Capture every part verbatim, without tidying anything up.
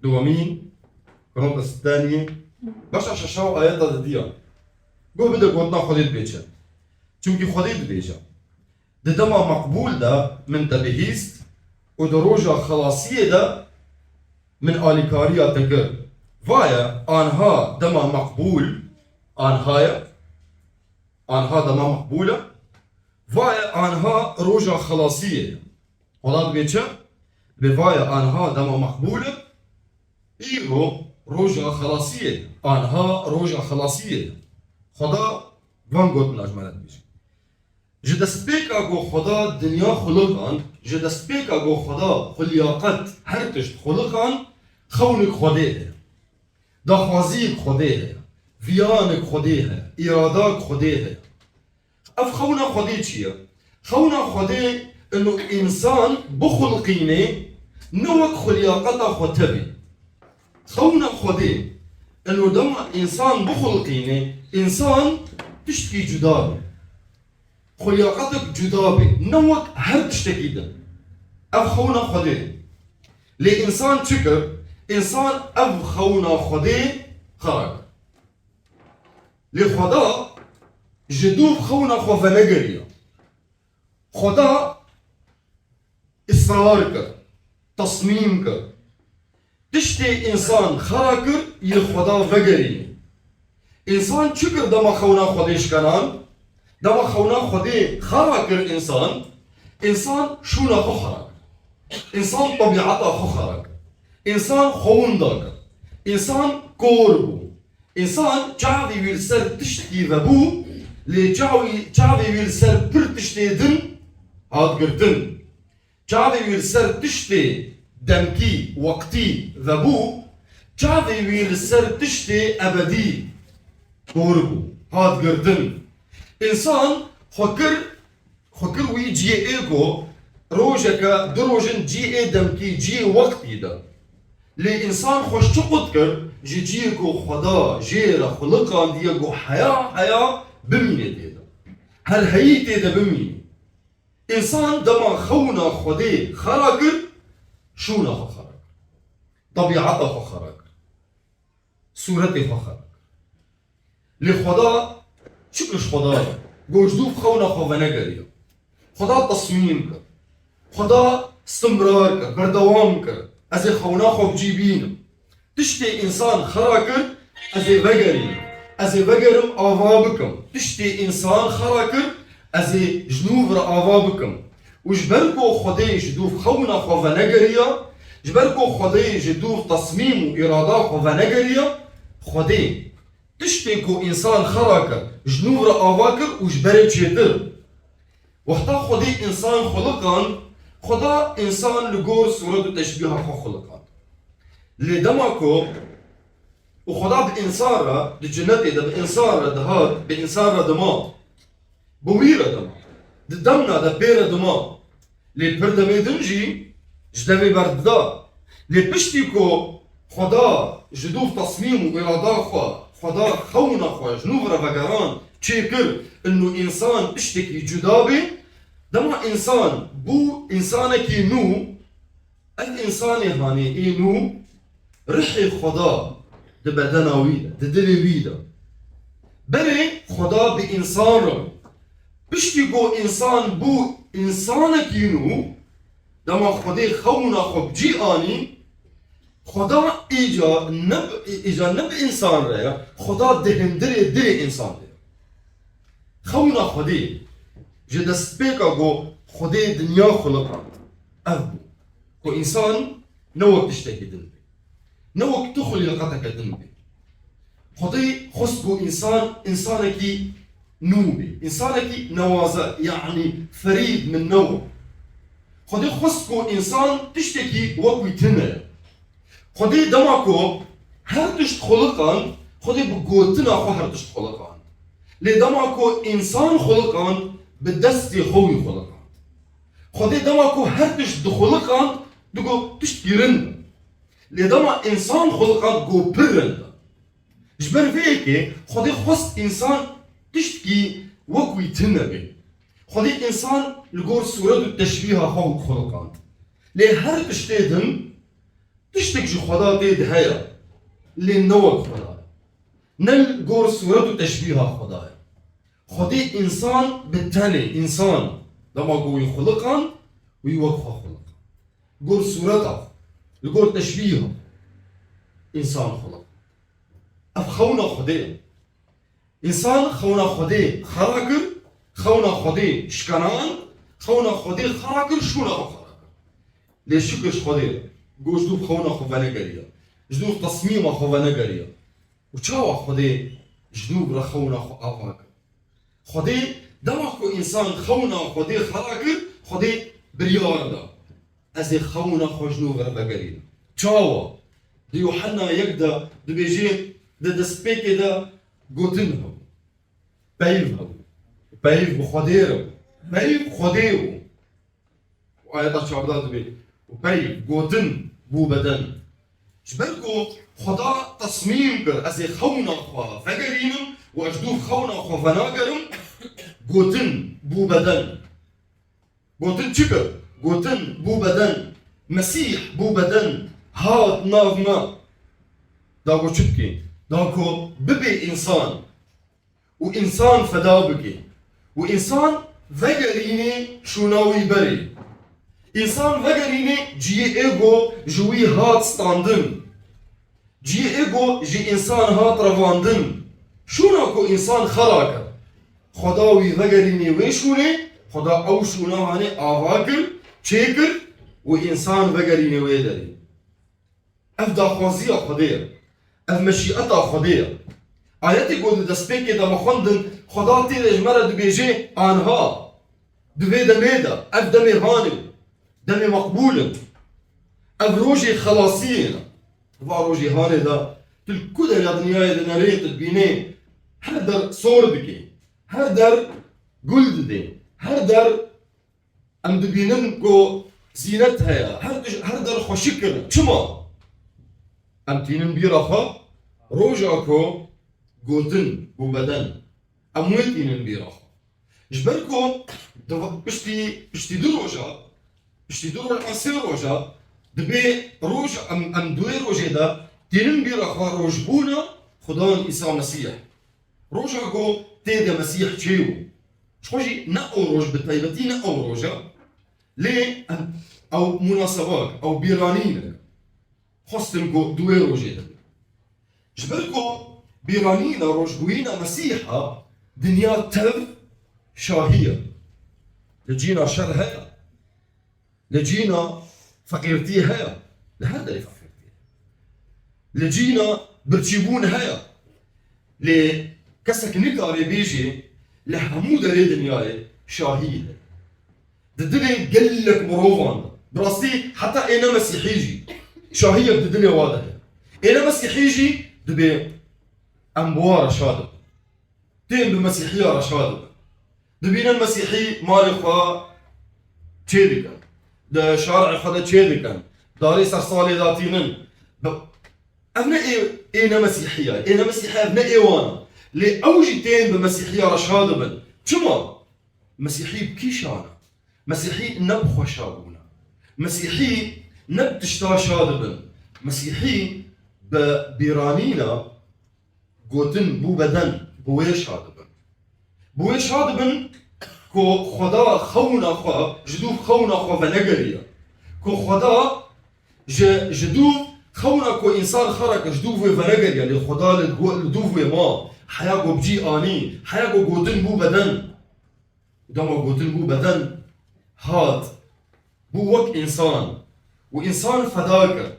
Dowemîn Korintos Staniyê, beşa şeşa û ayeta didiya. Guh bide gotina Xwedê dibêje. Çimkî Xwedê dibêje. Di dema meqbûl de min te bihîst û di roja xelasiyê de min alîkariya te kir. Vaye anha dema meqbûl, anha ye, anha dema meqbûl e. Vaye anha roja xelasiyê ye. Xweda dibê çi? Dibê vaye anha dema meqbûl e, îro roja xelasiyê ye. Anha roja xelasiyê ye. Xweda van gotina ji me re dibêje. Ji destpêka ku Xweda dinya xuliqand, ji destpêka ku Xweda xwe liyaqet her tişt xuliqand, xewnik Xwedê heye. Daxwaziyek Xwedê heye. Viyanek Xwedê heye. Îradak Xwedê heye. Ev xewna Xwedê çi ye? Xewna Xwedê ino însan bixulqînê ne wek xwe liyaqeta xwe tevî. Xewna Xwedê ino dema însan bixulqînê, însan tiştkî cuda be. Xwe liyaqetek cuda be, ne wek her tiştekî din. Ev xewna Xwedê. Lê însan çi kir? Însan ev xewna Xwedê xera kir. Lê Xweda ji dûv xewna xwe venegeriya. Xweda israr kir, tesmîm kir. Tiştê însan xera kir, yê Xweda vegerîne. Însan çi kir dema xewna Xwedê şikenan? Dema xewna Xwedê xera kir însan, însan şûna xwe xera kir. Însan tebîeta xwe xera kir. Însan xwe winda kir. Însan kor bû. Însan çavê wî li ser tiştkî vebû, lê çavî, çavê wî li ser pir tiştê din hat girtin. Çavê wî li ser tiştê demkî, weqtî vebû, çavê wî li ser tiştê ebedî kor bû, hat girtin. Însan xwe kir, xwe kir wî cihê ê ku rojeke, du roj in cihê demkî, cihê weqtî de. Lê însan xwe ji çi qut kir? Ji cihê ku Xweda jê re xuliqandiye, ku heya heya bimîne tê de. Her heyî tê de bimîne. Însan dema xewna Xwedê xera kir, şûna xwe xera kir. Tebîeta xwe xera kir. Sûretê xwe xera kir. Lê Xweda çi kir ji Xweda re? Ku ji dûv xewna xwe venegeriya. Xweda tesmîm kir. Xweda istimrar kir, berdewam kir. Ez ê xewna xwe bi cî bînim. Tiştê însan xera kir, ez ê vegerînim. Ez ê vegerim ava bikim. Tiştê însan xera kir, ez ê ji nû re ava bikim. Û ji ber ku Xwedê ji dûv xewna xwe venegeriya, ji ber ku Xwedê ji dûv tesmîm û îrada xwe venegeriya, Xwedê tiştê ku însan xera kir, ji nû re ava kir û ji berê çêtir. Wexta Xwedê însan xuliqand, Xweda însan li gor sûret û teşbîha xwe xuliqand. Lê dema ku û Xweda bi însan re, di cinetê de bi însan re dihat, bi însan re dima. Bi wî re dima. Di demna de pê re dima. Lê pir demê din jî ji devê berdida. Lê piştî ku Xweda ji dûv tesmîm û îrada xwe, Xweda xewna xwe ji nû re vegeran, çêkir, ino însan tiştekî cuda bê, dema însan bû însanekî nû, ev însanê hanê ê nû, rihê Xweda di bedena wî de, di dilê wî de. Berê Xweda bi însan re bû. Piştî ku însan bû însanekî nû, dema Xwedê xewna xwe bi cî anî, Xweda îca ne bi, îca ne bi însan re ye, Xweda di hundirê dilê însan de ye. Xewna Xwedê ji destpêka ku Xwedê dinya xuliqand, ev bû. Ku însan ne wek tiştekî din be. Ne wek tu xulîqeteke din be. Xwedê xwest ku însan, însanekî nû be. Însanekî newaze, yanî ferîd min new. Xwedê xwest ku însan tiştekî wek wî tune ye. Xwedê dema ku her tişt xuliqand, Xwedê bi gotina xwe her tişt xuliqand. Lê dema ku însan xuliqand, bi destê xwe wî xuliqand. Xwedê dema ku her tişt dixuliqand, digot tiştkî rind e. Lê dema însan xuliqand, got pir rind e. Ji ber vê yekê Xwedê xwest însan tiştkî wek wî tune be. Xwedê însan li gor sûret û teşbîha xwe xuliqand. Lê her tiştê din Tiştek ji Xweda tê de heye, lê ne wek Xweda ye. Ne li gor sûret û teşbîha Xweda ye. Xwedê însan bi tenê, însan, dema ku wî xuliqand, wî wek xwe xuliqand. Gor sûreta xwe, li gor teşbîha însan xuliqand. Ev xewna Xwedê ye. Însan xewna Xwedê xera kir, xewna Xwedê şikanand, xewna Xwedê xera kir, şûna xwe xera kir. Lê şikir ji Xwedê re, got ji dûv xewna xwe venegeriya, ji dûv tesmîma xwe venegeriya. Û çawa Xwedê ji dûv re xewna xwe ava kir? Xwedê dema ku însan xewna Xwedê xera kir, Xwedê biryar da. Ez ê xewna xwe ji nû ve vegerînim. Çawa? Di Yuhanna yek de dibêje, di destpêkê de gotin hebû. Peyv hebû. Peyv bi Xwedê re bû. Peyv Xwedê bû. Û ayeta çardeh dibê, û peyv gotin bû beden. Ji ber ku Xweda tesmîm kir, ez ê xewna xwe vegerînim û ez ji dûv xewna xwe venagerim, gotin bû beden. Gotin çi kir? Gotin bû beden. Mesîh bû beden. Hat nav me. Da ku çi bikê? Da ku bibê însan. Û însan feda bikê. Û însan vegerînê şûna wî berê. Însan vegerînê ciyê ê ku ji wî hat standin. Cihê ku ji însan hat revandin, şûna ku însan xera kir. Xweda wî vegerînê wê şûnê, Xweda ew şûna hanê ava kir, çêkir û însan vegerînê wê derê. Ev daxwaziya Xwedê ye. Ev meşîeta Xwedê ye. Ayetê ku di destpêkê de me xwendin, Xweda tê de ji me re dibêje, anha. Di vê demê de, ev demê hanê, demê meqbûl in. Ev rojê xelasiyê ne. Va rojê hanê de, tu li ku dera dinyayê dinerê, tu dibînê her der sor dike, her der gul dide, her der em dibînin ku zînet heye, her tij-, her der xweşik in. Çima? Em tînin bîra xwe, roja ku gotin bû beden. Em wê tînin bîra xwe. Ji ber ku div-, piştî, piştî du roja, piştî du roja, sê roja, dibê roj, em, em duê rojê de tînin bîra xwe rojbûna Xudan Îsa Mesîh. Roja ku tê de Mesîh çêbû. Ji xwe jî ne ew roj bi taybetî ne ew roja, lê em, ew munasebak, ew bîranîn e. Xwestin ku di wê rojê de be. Ji ber ku bîranîna rojbûyîna Mesîha dinya tev şahî ye. Li cîna şer heye. Li cîna feqîrtî heye. Li her derê feqîrtî heye. Li cîna birçîbûn heye. Lê kesek nikare bêjê li hemû derê dinyayê şahî heye. Di dilê gelek mirovan de. Bi rastî heta ê ne mesîhî jî şahiyek di dilê wa de heye. Ê ne mesîhî jî dibê em bi wa re şa dibin. Tên bi mesîhiya re şa dibin. Dibînin mesîhî malê xwe çê dikin. Di şarê xwe de çê dikin. Darê ser salê datînin. Bi-, ev ne ê, ê ne mesîhiya. Ê ne mesîhiya ev ne ê wan e. Lê ew jî tên bi mesîhiya re şa dibin. Çima? Mesîhî bi kî şa ne? Mesîhî ne bi xwe şa bûne. Mesîhî ne bi tişta şa dibin. Mesîhî bi bîranîna gotin bû beden, bi wê şa dibin. Bi wê şa dibin ku Xweda xewna xwe, ji dûv xewna xwe venegeriye. Ku Xweda ji, ji dûv xewna ku însan xera kir, ji dûv wê venegeriye. Lê Xweda li, li dûv wê ma. Heya ku bi cî anî, heya ku gotin bû beden. Û dema gotin bû beden, hat, bû wek însan. Û însan feda kir.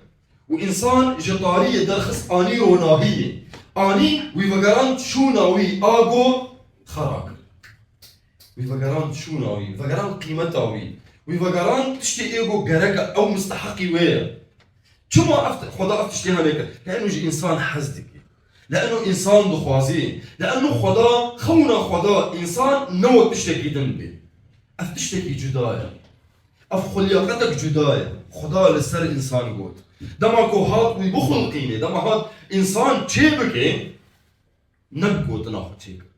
Û însan ji tariyê derxist anî ronahiyê. Anî wî vegerand şûna wî a ku xera kir. Wî vegerand şûna wî, vegerand qîmeta wî. Wî vegerand tiştê ê ku gerek e, ew misteheqî wê ye. Çima ev ti-, Xweda ev tiştê hemê kir? Le'nû ji însan hez dike. Le'nû însan dixwazî. Le'nû Xweda, xewna Xweda, însan ne wek tiştekî din bê. Ev tiştekî cuda ye. Ev xulyaqetek cuda ye. Xweda li ser însan got. Dema ku hat wî bixulqînê, dema hat însan çê bike, ne bi gotina xwe çêkir.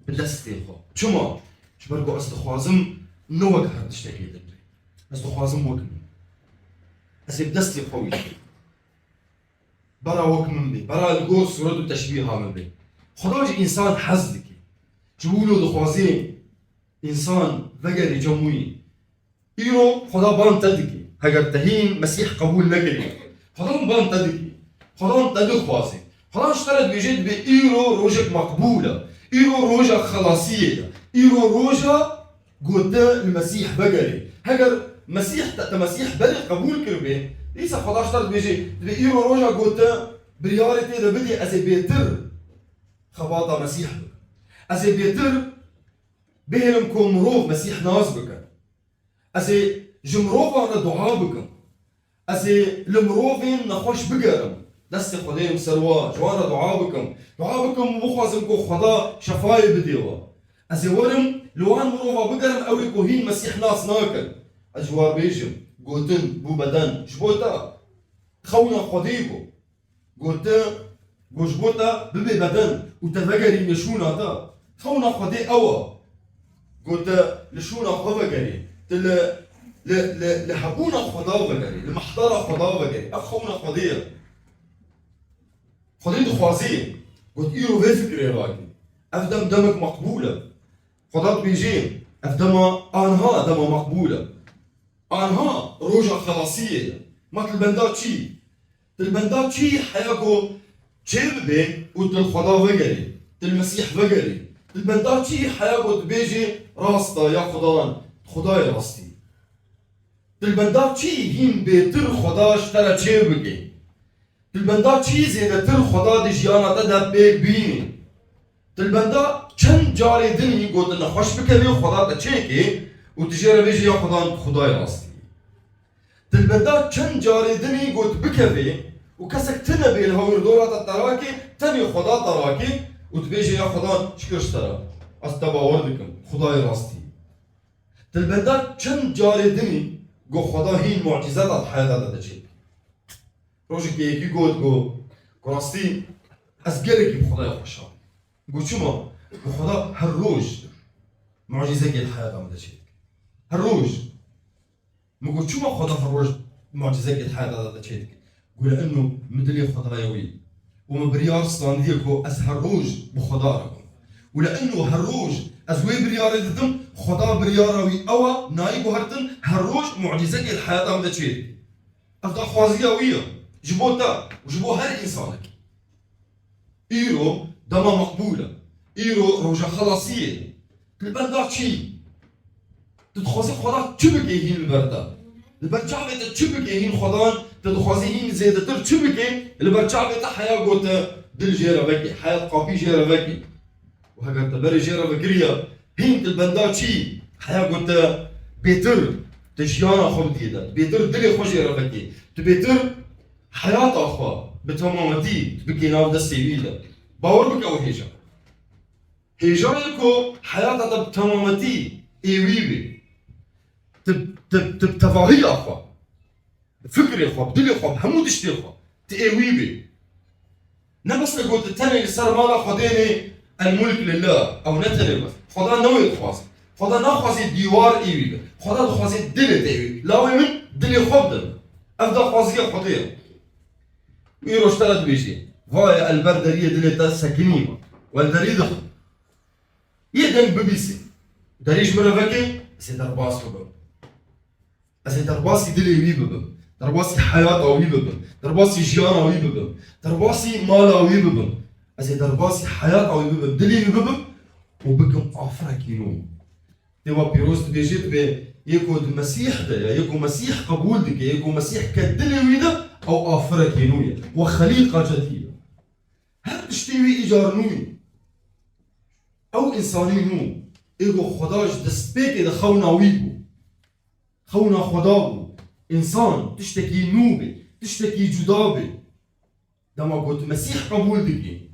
Bi destê xwe. Çima? Ji ber ku ez dixwazim ne wek her tiştekê din be. Ez dixwazim wek min. Ez ê bi destê xwe wî çêkim. bera wek min bê, bera li gor sûret û teşbîha min bê. Xweda ji însan hez dike. Ji wilo dixwaze însan vegerê cem wî. Îro Xweda ban te dike. Heger te hîn Mesîh qebûl nekirî, Xweda ban te dike. Xweda te dixwaze. Xweda ji te re dibêje, dibê îro rojek meqbûl e. Îro roja xelasiyê ye. Îro roja ku te li Mesîh vegerî. Heger Mesîh te, te Mesîh berê qebûl kiribê, dîsa Xweda ji te re dibêje, dibê îro roja ku te biryarê tê de bidî, ez ê bêtir xebata Mesîh bikim. Ez ê bêtir bihêlim ku mirov Mesîh nas bikin. Ez ê ji mirovan re dua bikim. Ez ê li mirovên nexweş bigerim. Destê Xwedê yê ser wa, ji wan re dua bikim. Dua bikim û bixwazim ku Xweda şefayê bidê wa. Ez ê werim li wan mirova bigerim, ew ê ku hîn Mesîh nas nakin. Ez ji war bêjim, gotin bû beden ji bo te. Xewna Xwedê bû. Gote, ku ji bo te bibe beden û te vegerî li şûna te. Xewna Xwedê ew e. Gote, li şûna xwe vegerî. Tu li, li, li, li hebûna Xweda vegerî, li mehdara Xweda vegerî. Ev xewna Xwedê ye. Xwedê dixwazî, got, îro vê fikrê rakî. Ev dem demek meqbûl e. Xweda dibêjê, ev dema anha dema meqbûl e. Anha roja xelasiyê ye. Ma tu li benda çi? Tu li benda çi heya ku çê bibe û tu li Xweda vegerî, tu li Mesîh vegerî? Tu li benda çi heya ku tu bêjî rast e ya Xudan, Xwedayê rastî? Tu li benda çi hîn bêtir Xweda ji te re çê bike? Tu li benda çi zêdetir Xweda di jiyana te de pêk bînî? Tu li benda çend carê dinî got nexweş bikevî Xweda te çêkê û tu jê re bêjî ya Xweda, Xwedayê rastî. Tu li benda çend carê dinî got bikevê û kesek tune bê li hawirdora te te rakê, tenê Xweda te rakê û tu bêjê ya Xweda şikir ji te re. Ez te bawer dikim, Xwedayê rastî. Tu li benda çend carê dinî got Xweda hîn mucîzeta di heyata te de çêkê. Rojekê yekî got, got, ku rastî ez gelekî bi Xwedayê xweş im. Got çima? Got Xweda her roj mucîzekê di heyata min de çêdike. Her roj. Min got çima Xweda her roj mucîzekê di heyata te de çêdike? Got li eno min dilê Xwedayê wî. Û min biryar standiye ku ez her roj bi Xweda re bim. Û li eno her roj ez wê biryarê didim, Xweda biryara wî ew e, nayê guhertin, her roj mucîzekê di heyata min de çêdike. Ev daxwaziya wî ye. Ji bo te û ji bo her însanekî. Îro dema meqbûl e. Îro roja xelasiyê ye. Tu li benda çi? Tu dixwazî Xweda çi bike hîn li ber te? Li ber çavê te çi bike hîn Xwedan? Tu dixwazî hîn zêdetir çi bike? Li ber çavê te heya ku te dil jê re vekî, heya qapî jê re vekî. Û heger te berê jê re vekiriye, hîn tu li benda çi? Heya ku te bêtir, tu jiyana xwe bidiyê de, tu bêtir dilê xwe jê re vekî, tu bêtir heyata xwe bi temametî tu bikê nav destê wî de. Bawer bike ew hêja. Hêja ye ku heyata te bi temametî ê wî bê. Tu, tu, tu bi tevahiya xwe. Fikrê xwe, bi dilê xwe, bi hemû tiştê xwe, tu ê wî bî. Ne bes te got, tenê li ser mala Xwedê nê, el mulk lillah, ew ne tenê bes. Xweda ne wê dixwaze. Xweda naxwaze dîwar ê wî be. Xweda dixwaze dilê te ê wî. Lawê min dilê xwe bide min. Ev daxwaziya Xwedê ye. Îro ji te re dibêjê, vaye el ber deriyê dilê te sekinî me. Wel derî dixin. Yê deng bibîsê. Derî ji min re veke, ez ê derbas bibim. Ez ê derbasî dilê wî bibim, derbasî heyata wî bibim, derbasî jiyana wî bibim, derbasî mala wî bibim. Ez ê derbasî heyata wî bibim, dilê wî bibim û bikim afirekî nû. Têva pîroz dibêje, dibê yê ku di Mesîh de ye, yê ku Mesîh qebûl dike, yê ku Mesîh ket dilê wî de, ew afirekî nû ye. We xelîqa cedîd e. Her tiştê wî îcar nû ye. Ew însanî nû, ê ku Xweda ji destpêkê de xewna wî bû. Xewna Xweda bû. Însan tiştekî nû bê, tiştekî cuda bê. Dema got Mesîh qebûl dikî,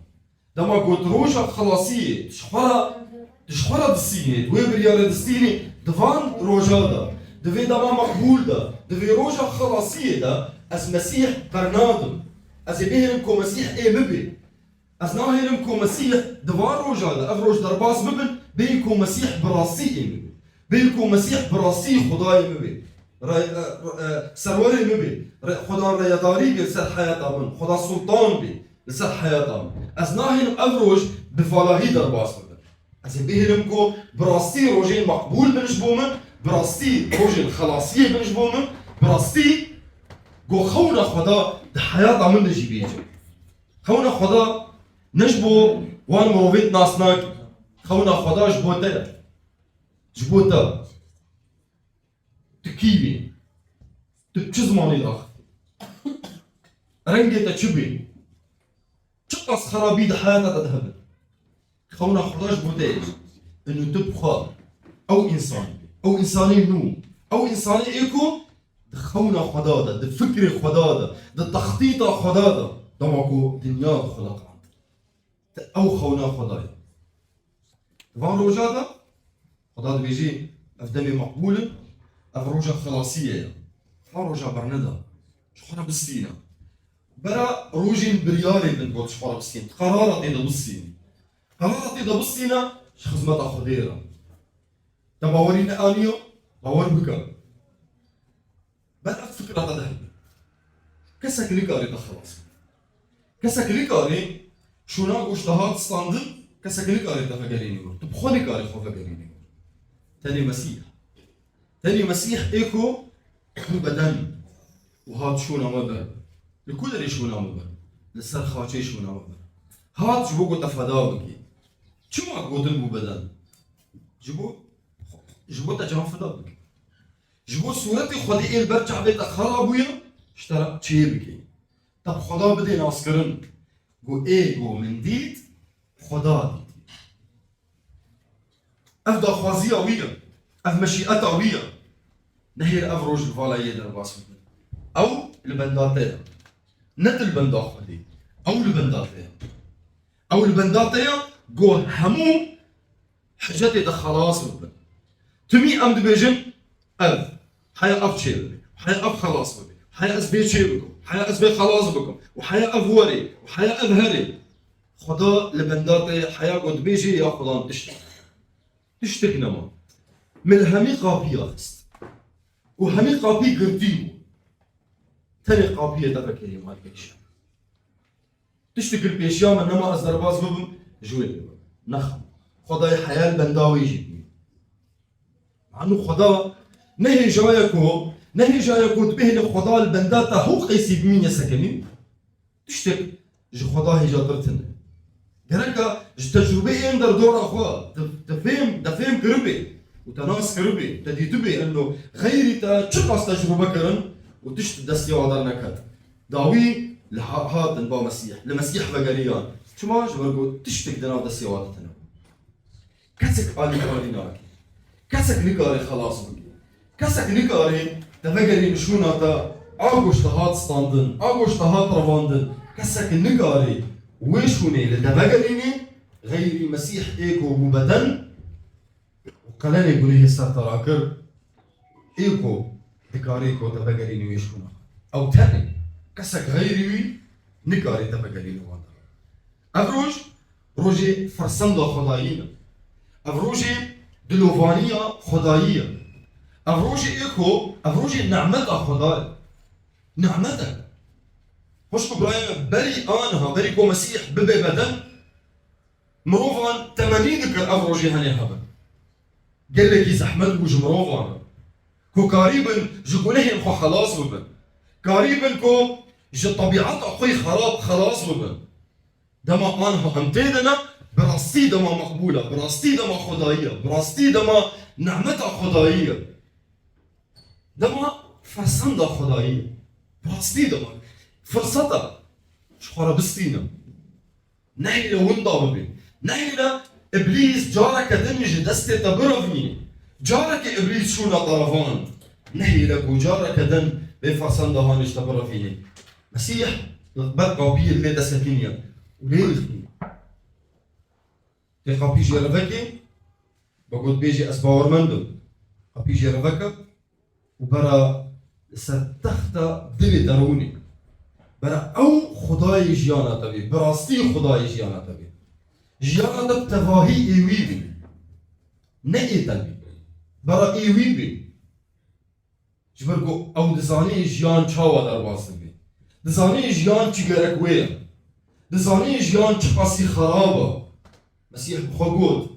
dema got roja xelasiyê, tu ji xwe re, tu ji xwe re distînê, tu wê biryarê distînê, di van roja de, di vê dema meqbûl de, di vê roja xelasiyê de, ez Mesîh bernadim. Ez ê bihêlim ku Mesîh ê min bê. Ez nahêlim ku Mesîh di van roja de ev roj derbas bibin, bêyî ku Mesîh bi rastî ê min bê. Bêyî ku Mesîh bi rastî Xwedayê min bê. Re-, e, re-, e, serwerê min bê. Re-, Xweda reyedarî bê li ser heyata min. Xweda sultan bê li ser heyata min. Ez nahêlim ev roj bi valahî derbas bibim. Ez ê bihêlim ku bi rastî rojên meqbûl bin ji bo min, bi rastî rojên xelasiyê bin ji bo min, bi rastî ku xewna Xweda di heyata min de jî bêje. Xewna Xweda ne ji bo wan mirovên nas nake. Xewna Xweda ji bo te ye. Ji bo te. Tu kî bî? Tu bi çi zimanî daxifî? Rengê te çi bî? Çiqas xerabî di heyata te de hebe. Xewna Xweda ji bo te ye. Inu tu bi xwe. Ew însan bî. Ew însanê nû. Ew însanê ê ku di xewna Xweda de, di fikrê Xweda de, di textîta Xweda de, dema ku dinya dixuliqand. Te ew xewna Xwedayê. Di van roja de, Xweda dibêjî, ev demê meqbûl in, ev roja xelasiyê ye. Van roja berneda. Ji xwe re bistîne. Bera rojên biryarê bin got ji xwe re bistîne. Qerara tê de bistîne. Qerara tê de bistîne, ji xizmeta Xwedê re. Te bawerî neaniyo, bawer bike. Ber ev fikra te de hebe. Kesek nikarê te xelas bike. Kesek nikarê şûna goşt te hat standin, kesek nikarê te vegerînî wir. Tu bi xwe nikarî xwe vegerînî wir. Tenê Mesîh. Tenê Mesîh ê ku bû beden û hat şûna me ber. Li ku derê şûna me ber? Li ser xaçê şûna me ber. Hat ji bo ku te feda bikî. Çima gotin bû beden? Ji bo, ji bo te can feda bike. Ji bo sûretê Xwedê ê li ber çavê te xera bûye, ji te re çê bike. Te bi Xweda bidê naskirin. Got, ê got min dît, Xweda dîtî. Ev daxwaziya wî ye. Ev meşîeta wî ye. Nehêl ev roj li vala yê derbas bibin. Ew li benda te ye. Ne tu li benda Xwedê. Ew li benda te ye. Ew li benda te ye, got hemû hicetê de xelas bibin. Timî em dibêjin, ev, heya ev çê bibe, heya ev xelas bibe, heya ez vê çê bikim, heya ez vê xelas bikim û heya ev werê û heya ev herê. Xweda li benda te ye, heya ku dibêjê ya Xwedan tiştek. Tiştek nema. Min li hemî qapiya xist. Û hemî qapî girtî bû. Tenê qapiyê te vekerî mal pêşiya. Tiştek li pêşiya min nema ez derbas bibim, ji wê bibim. Nexwe. Xwedayê heya li benda wê jî bûye. Manu Xweda ne hêja ye ku, ne hêja ye ku dibêhne Xweda li benda te hew qeysî bimîne sekinî. Tiştek ji Xweda hêjatir tune. Gereka ji tecrûbeyên derdora xwe te, te fêm, te fêm kiribê û te nas kiribê, te dîtibê eno xeyrî te çiqas tecrûbe kirin û tişt destê wa derneket. Dawî li ha-, hatin ba Mesîh, li Mesîh vegeriyan. Çima? Ji ber ku tiştek di nav destê wa de tune. Kesek alîkarî nake. Kesek nikare xelas bike. Kesek nikare te vegerîne şûna te, a goşt te hat standin, a goşt te hat revandin. Kesek nikare wê şûnê li te vegerîne, xeyrî Mesîh ê ku bû beden û qelenê gunehê ser te rakir, ê ku dikarê ku te vegerîne wê şûna. Ew tenê kesek xeyrî wî nikarê te vegerîne wan de. Ev roj, rojê fersenda Xwedayî ne. Ev rojê dilovaniya Xwedayî ye. Ev rojê ê ku, ev rojê nemeta Xwedayê. Nemet e. Xwişk û birayê me, berî aniha, berî ku Mesîh bibe beden, mirovan temenî dikir ev rojê henê hebin. Gelekî zehmet bû ji mirovan re. Ku karîbin ji gunehên xwe xelas bibin. Karîbin ku ji tebîeta xwe yê xerab xelas bibin. Dema anha em tê de ne, bi rastî dema meqbûl e, bi rastî dema Xwedayî ye, bi rastî dema nemeta Xwedayî ye. Dema fersenda Xwedayî ye. Bi rastî dema firseta ji xwe re bistîne. Nehêle winda bibê. Nehêle Îblîs careke din ji destê te birevînê. Carekê Îblîs şûna te revand. Nehêle ku careke din vê fersenda hanê ji te birevînê. Mesîh li ber qapiyê lê desekiniye û lê dixîne. Tê qapî jê re vekê, be got bêjê ez bawermend im. Qapî jê re veke û bera li ser texta dilê te rûnê. Bera ew Xwedayê jiyana te bê, bi rastî Xwedayê jiyana te bê. Jiyana te bi tevahî ê wî bê. Ne ê te bê. Bera ê wî bê. Ji ber ku ew dizanî jiyan çawa derbas dibe. Dizanî jiyan çi gerek wê ye. Dizanî jiyan çi qasî xerab e. Mesîh bi xwe got,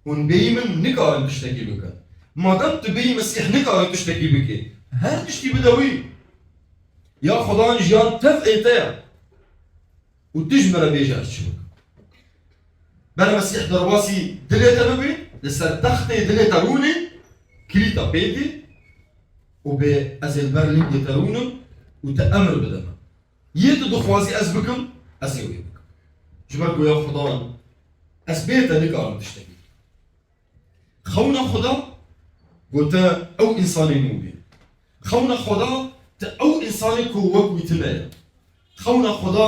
hûn bêyî min nikarin tiştekî bikin. Madem tu bêyî Mesîh nikarin tiştekî bikê, her tiştî bide wî. Ya Xudan jiyan tev ê te ye. Û tu ji me re bêje ez çi bikim. Bere Mesîh derbasî dilê te bibî, li ser textê dilê te rûnê, kilîta pê dî û bê ez ê li ber lingê te rûnim û te emir bide min. Yê tu dixwazî ez bikim, ez ê wê bikim. Ji ber ku ya Xudan, ez bê te nikarim tiştekî. Xewna Xuda, ku te ew însanê nû bî. Xewna Xuda, te ew însanê ku wek wî tune ye. Xewna Xuda,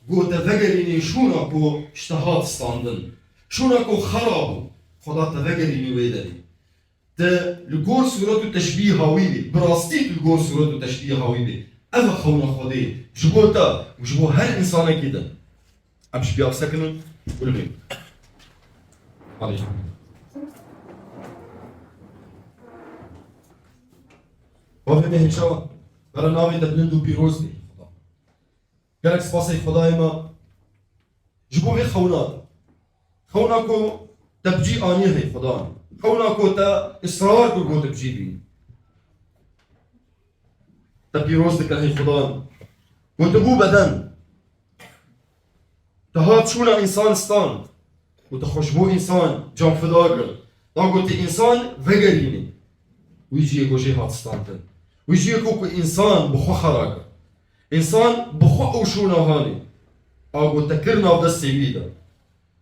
ku te vegerînî şûna ku ji te hat standin. Şûna ku xera bû, Xuda te vegerînî wê derê. Te li gor sûret û teşbîha wî bî, bi rastî tu li gor sûret û teşbîha wî bî. Ev e xewna Xwedê ji bo te û ji bo her însanekî din. Em ji piya bisekinin û li vê. Alî. Bavê me hêşa, bere navê te bilind û pîroz bê, Xuda. Gelek spasê Xwedayê me ji bo vê xewna te. Xewna ku te bi cî anî hey Xudan. Xewna ku te israr kir ku tu bi cî bî. Te pîroz dike hey Xudan. Ku tu bû beden. Te hat şûna însan stand. Û te xwe ji bo însan canfida kir. Da ku tu însan vegerînî. Wî ciyê ku jê hat standin. Wî ciyê ku, ku însan bi xwe xera kir. Însan bi xwe ew şûna hanî. A ku te kir nav destê wî de.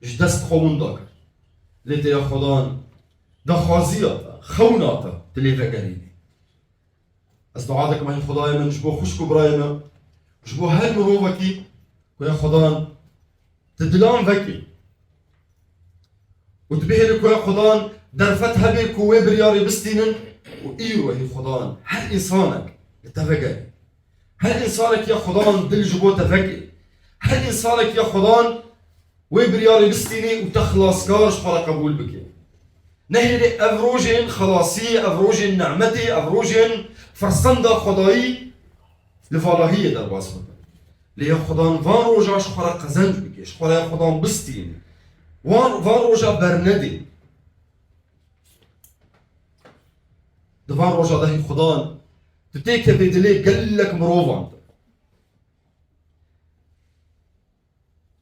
Ji dest xwe winda kir. Lê te ya Xudan daxwaziya te, xewna te, tu lê vegerînî. Ez dua dikim, hey Xwedayê min, ji bo xwişk û birayê min, ji bo her mirovekî ku ya Xwedan tu dilan vekî û tu bihêlî ku ya Xwedan derfet hebe ku wê biryarê bistînin û îro, hey Xwedan, her însanek li te vegerî. Her însanek ya Xwedan dil ji bo te vekê. Her însanek ya Xwedan wê biryarê bistînê û te xilaskar ji xwe re qebûl bike. Nehêlê ev rojên xelasiyê, ev rojên nimetê, ev rojên firsenda Xwedayî li valahiyê derbas bibin. Lê ya Xwedan van roja ji xwe re qezenc bike, ji xwe re ya Xwedan bistîne. Wan, van roja bernedê. Di van roja de hî Xwedan tu têkevê dilê gelek mirovan de.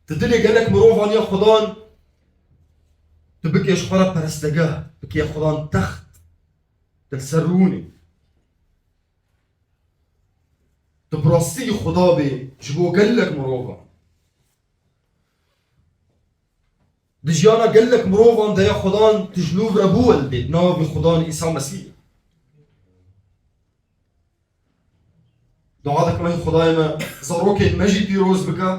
Tu dilê gelek mirovan ya Xudan, tu bikê ji xwe re perestegeh, bikê Xudan text, tu li ser rûnê. Tu bi rastî Xuda bê ji bo gelek mirovan. Di jiyana gelek mirovan de ya Xudan tu ji nû re bû welbê, navê Xudan Îsa Mesîh. Dua dikim, ey Xwedayê me, zarokên me jî pîroz bike.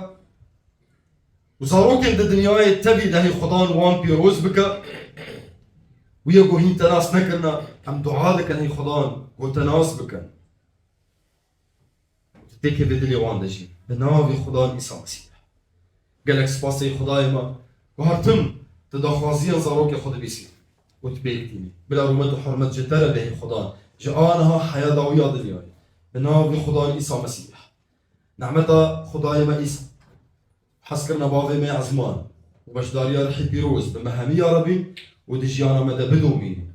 Û zarokên di dinyayê tevî de, hey Xwedan, wan pîroz bike. Û yê ku hîn te nas nekirine, em dua dikin, hey Xwedan, ku te nas bikin. Têkevê dilê wan de jî. Bi navê Xwedan Îsa Mesîh. Gelek spas ey Xwedayê me, ku her tim tu daxwaziya zarokê xwe dibîsî û tu pêk tînî. Bila rûmet û hurmet ji te re bê, ey Xweda, ji aniha heya dawiya dinyayê. Bi navê Xwedan Îsa Mesîh. Nehmeta Xwedayê me Îsa, hezkirina bavê me Ezman û beşdariya Rihê Pîroz bi me hemî ya Rebî û di jiyana me de bidomînî.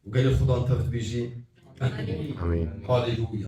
Û gelê Xwedan tev dibêjî. Amîn. Amîn. Haleluya.